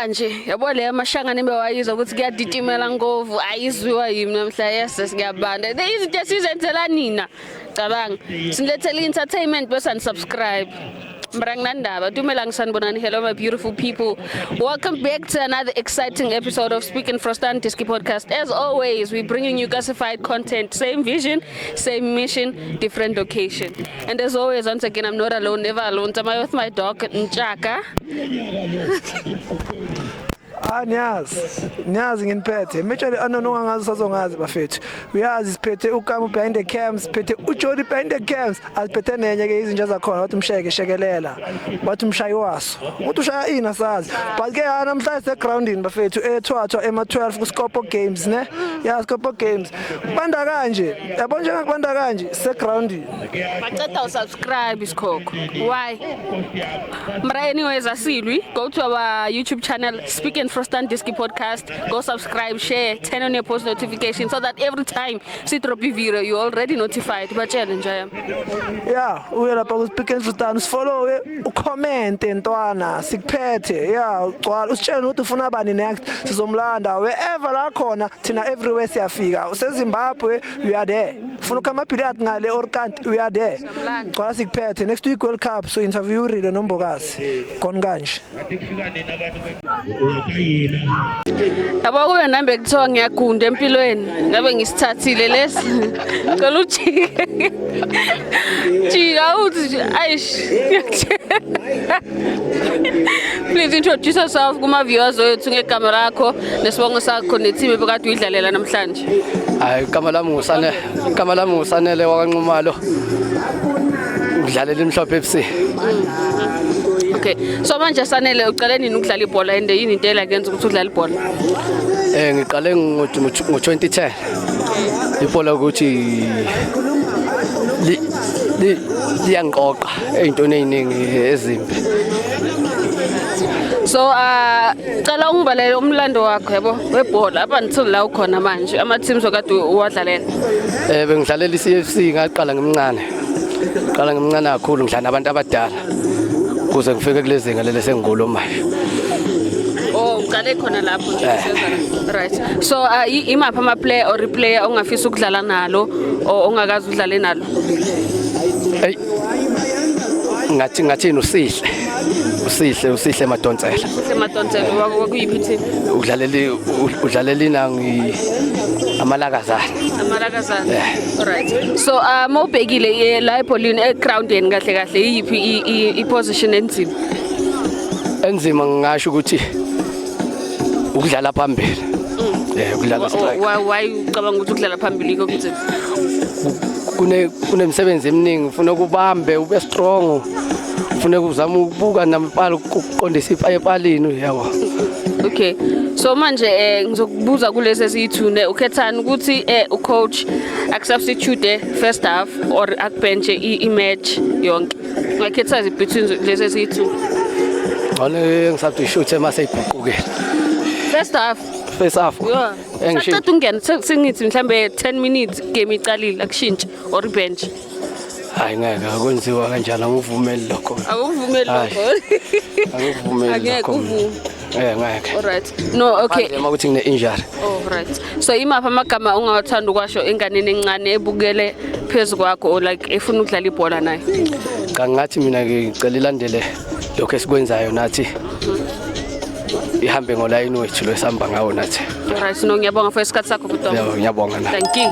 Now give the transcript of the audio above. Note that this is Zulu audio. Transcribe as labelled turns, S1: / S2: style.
S1: Namhlanje yabo le amashangane bewayizwa ukuthi kuyaditimela ngovu ayizwiwa yimi namhla. Yes, siyabanda izinto esizenzela nina. Cabanga sinilethele entertainment bese unsubscribe. Mara nginandaba. Dumelang, sanibonani. Hello, my beautiful people. Welcome back to another exciting episode of Speaking Frostan Diski Podcast. As always, we're bringing you classified content. Same vision, same mission, different location. And as always, once again, I'm not alone, never alone. I'm with my dog, Nchaka.
S2: Ah, niyazi, niyazi nginiphethe metshele anono ungangazi usazongazi bafethu. Uyazi siphethe uKamu behind the cams, siphethe uJody behind the cams, asiphethe nenye ke izinja zakhona wathi umsheke shekelela, wathi umshayi waso uthi ushaya ini asazi. But ke ya namhlanje segroundini bafethu, eThwathwa ema-12 kuScopo Games ne ya Scopo Games kubanda kanje, yabo, njengakubanda kanje segroundini.
S1: Baceda usubscribe isikhokho. Why? But anyways, asilwi. Go to our YouTube channel, Speak and Frostan Diski Podcast. Go subscribe, share, turn on your post notifications so that every time si drop video, you're already notified. Batshele nje.
S2: Ya, uye lapha ku-Speak and Frostan, usifollowe, ucommente ntwana, sikuphethe ya ugcwala usitshele ukuthi ufuna bani next, sizomlanda wherever la khona thina, everywhere siyafika. UseZimbabwe, we are there. Ufuna ukhamabhiliat ngale or kanti, we are there. Gcwala, sikuphethe. Next week World Cup, so interview urile noMbokazi khona kanje.
S1: Yabo kube nambe kuthiwa ngiyagunda empilweni. Ngabe ngisithathile lesi. Cela ujike. Jika uthi nje ayish. Please introduce yourself kuma viewers wethu ngegama lakho nesibongo sakho neteam ebekade uyidlalela namhlanje.
S3: Hayi, igama lami nguSanele wakaNxumalo. Ngidlalela iMhlophe FC.
S1: Okay. So manje Sanele, uqale nini ukudlala ibhola and yini into elakenza ukuthi udlale ibhola?
S3: Ngiqale ngo-2010. Ibhola ukuthi liyangiqoqa ey'ntweni ey'ningi ezimbi.
S1: So cela ungibalele umlando wakho yabo webhola up until la ukhona manje, ama teams okade uwadlalela.
S3: Bengidlalela i-CFC, ngaqala ngimncane. Qala ngimncane kakhulu ngidlala nabantu abadala. Kuze ngifike kulezi zinga leli sengikulo manje.
S1: Oh, uqale khona lapho nje useza. Right. So imaphi ama player or player ongafisa ukudlala nalo or ongakazi udlale nalo?
S3: Hey. Ngathi uSihle. Usihle Madonsela.
S1: Semadonsela wakuyiphi team?
S3: Udlalela inangi amalakazana.
S1: Amalakazana. Alright. So mawubhekile la ebholini, egroundeni kahle kahle, iyiphi i-position enzima?
S3: Enzima ngingasho ukuthi ukudlala phambili. Ukudlala strike.
S1: Why ucabanga ukuthi ukudlala phambili yikho kunzima?
S3: Kunemisebenzi eminingi, ufuna ukubambe ube strong. Ufuna uzama ukubuka namapala, ukuqondisa epalini, yabo.
S1: Okay. So manje ngizokubuza kulezi esiyithune, ukhethani ukuthi ucoach akusubstitute first half or akubenche i-match yonke? Ungakhetha between lezi esiyi-2?
S3: Ngcono ngisubstitute mase iguqukile.
S1: First half.
S3: First half.
S1: Yeah.
S3: Engisho
S1: Saqeda ukungena, sengithi mhlambe 10 minutes game icalile, akushintshe or bench.
S3: Hayi, ngeke akwenziwa kanjalo, angivumeli lokho.
S1: Awuvumeli
S3: Hayi.
S1: lokho.
S3: Angivumeli
S1: Angeke
S3: lokho.
S1: uvume.
S3: Ngeke.
S1: Alright. No, okay.
S3: Manje uma kuthi ngine injury.
S1: Oh, right. So imaphi amagama ongawathanda ukwasho enganeni encane ebukele phezu kwakho or like efuna ukudlala ibhola nayo?
S3: Cha, ngathi mina ngicela ilandele lokho esikwenzayo nathi. Ihambe ngolayini wethu lo esihamba ngawo nathi.
S1: Alright, no, ngiyabonga for isikhathi sakho, bhuti wami.
S3: Yebo, ngiyabonga na.
S1: Thank you.